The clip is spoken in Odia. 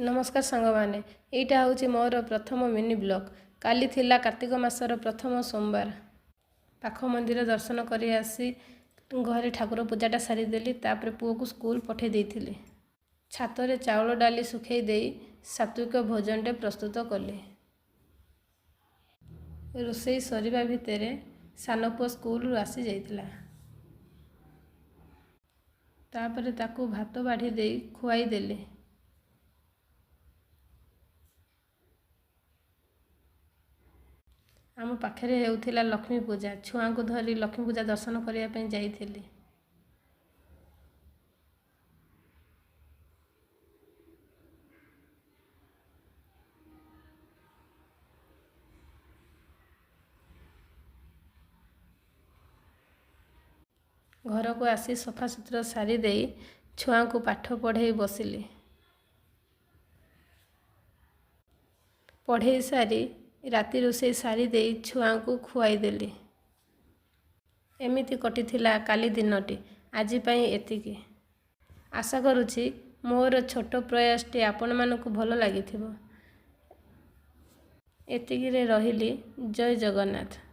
ନମସ୍କାର ସାଙ୍ଗମାନେ, ଏଇଟା ହେଉଛି ମୋର ପ୍ରଥମ ମିନି ବ୍ଲଗ୍। କାଲି ଥିଲା କାର୍ତ୍ତିକ ମାସର ପ୍ରଥମ ସୋମବାର। ପାଖ ମନ୍ଦିର ଦର୍ଶନ କରି ଆସି ଘରେ ଠାକୁର ପୂଜାଟା ସାରିଦେଲି। ତାପରେ ପୁଅକୁ ସ୍କୁଲ ପଠାଇ ଦେଇଥିଲି। ଛାତରେ ଚାଉଳ ଡାଲି ଶୁଖାଇ ଦେଇ ସାତ୍ତ୍ୱିକ ଭୋଜନଟେ ପ୍ରସ୍ତୁତ କଲି। ରୋଷେଇ ସରିବା ଭିତରେ ସାନ ପୁଅ ସ୍କୁଲରୁ ଆସିଯାଇଥିଲା। ତାପରେ ତାକୁ ଭାତ ବାଢ଼ି ଦେଇ ଖୁଆଇଦେଲି। ଆମ ପାଖରେ ହେଉଥିଲା ଲକ୍ଷ୍ମୀ ପୂଜା। ଛୁଆଙ୍କୁ ଧରି ଲକ୍ଷ୍ମୀ ପୂଜା ଦର୍ଶନ କରିବା ପାଇଁ ଯାଇଥିଲି। ଘରକୁ ଆସି ସଫାସୁତୁରା ସାରି ଦେଇ ଛୁଆଙ୍କୁ ପାଠ ପଢ଼େଇ ବସିଲି। ପଢ଼େଇ ସାରି ରାତି ରୋଷେଇ ସାରି ଦେଇ ଛୁଆଙ୍କୁ ଖୁଆଇଦେଲି। ଏମିତି କଟିଥିଲା କାଲି ଦିନଟି। ଆଜି ପାଇଁ ଏତିକି। ଆଶା କରୁଛି ମୋର ଛୋଟ ପ୍ରୟାସଟି ଆପଣମାନଙ୍କୁ ଭଲ ଲାଗିଥିବ। ଏତିକିରେ ରହିଲି। ଜୟ ଜଗନ୍ନାଥ।